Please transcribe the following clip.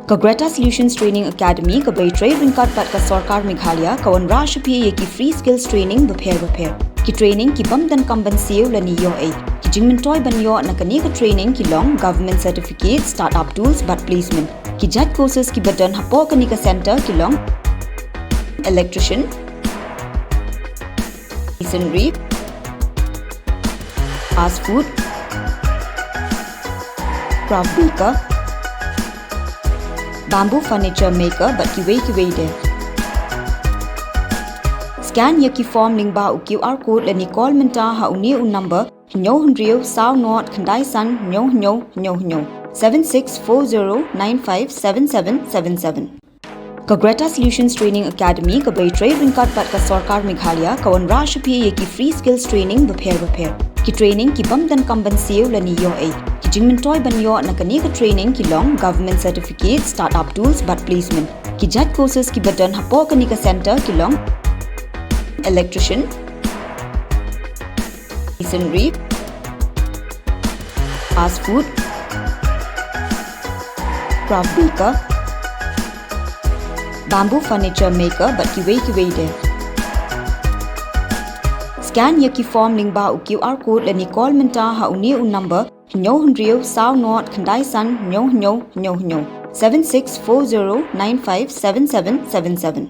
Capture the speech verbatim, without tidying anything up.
Ka Greta Solutions Training Academy, kaba trei ryngkat bad ka Sorkar Meghalaya, ka wanrah sha phi ïa ki free skills training bapher bapher. Ki training ki bym donkam ban siew lane ïoh ei. Ki jingmyntoi ban ïoh na kane ka training ki long government certificate, startup tools bad placement. Ki jait courses kiba don hapoh kane ka centre ki long electrician, masonry, fast food, craft baker, bamboo furniture maker bad kiwei kiwei de. Scan ïa ki form lyngba u QR code lane call mynta ha une u number: hynñiew hynriew saw nod khyndai san hynñiew hynñiew hynñiew hynñiew, seven six four zero nine five seven seven seven seven. Ka Greta Solutions Training Academy, kaba trei ryngkat bad ka Sorkar Meghalaya, ka wanrah sha phi ïa ki free skills training bapher bapher. Ki training ki bym donkam ban siew lane ïoh ei. Ki jingmyntoi ban ïoh na kane ka training ki long government certificate, startup tools bad placement. Ki jait courses kiba don hapoh kane ka centre ki long electrician, masonry, fast food, craft baker, bamboo furniture maker bad kiwei kiwei de. Scan ïa ki form lyngba u QR code lane call mynta ha une u number: hynñiew hynriew saw nod khyndai san hynñiew hynñiew hynñiew hynñiew, seven six four zero nine five seven seven seven seven.